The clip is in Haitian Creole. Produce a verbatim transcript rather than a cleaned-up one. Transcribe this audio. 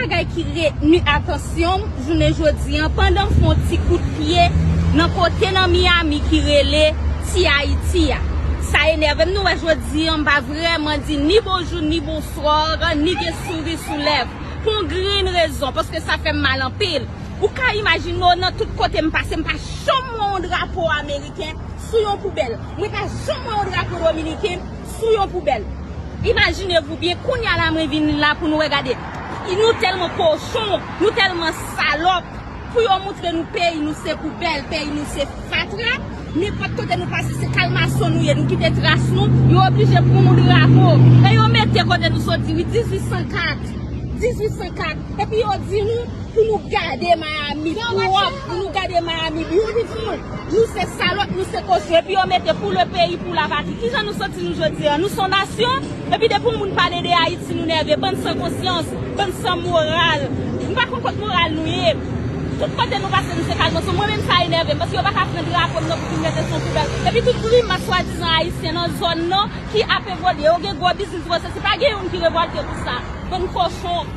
Bagay ki retni atansyon m jounen jodi an, pandan m fè yon ti kout pye nan kote nan Miami ki rele Ti Ayiti a. Sa enève m. Nou wè jodi an, m pa vrèman di ni bonjou, ni bonswa, ni gen souri sou lèv. Pou yon grenn rezon, paske sa fè m mal anpil. Ou ka imajine w, nan tout kote m pase, m pa janm wè yon drapo ameriken sou yon poubèl. Mwen pa janm wè yon drapo dominiken sou yon poubèl. Imajine vou byen, kounye a la mwen vin la pou nou wè gade. Nou tèlman kochon, nou tèlman salòp. Pou yo moutre nou peyi nou se poubèl, peyi nou se fatra. Nenpòt kote nou pase, se kalmason nou ye, nou kite tras nou. Yo oblije pran yon drapo. E yo mete kote nou soti, wi, dizuit san kat. Dizuit san kat. Epi yo di nou pou nou gade Miami pwòp, pou nou gade Miami beautiful. Nou se salòp, nou se kochon. Epi yo mete pour le pays, pour la patrie. Kijan nou soti nou jodi an? Nou se yon nasyon? Epi depi yon moun pale de Ayiti, nou nève. Bann san konsyans, bann san moral. M pa konn kot moral nou ye. Tout kote nou pase, nou se kalmason. Mwen menm sa enève m, paske yo pa ka pran drapo m nan pou vin mete sou yon poubèl. Epi tout grimas swadizan ayisyen nan zòn nan ki ap evolye. Yo gen gwo biznis yo, se pa gen youn ki revòlte pou sa. Bann kochon.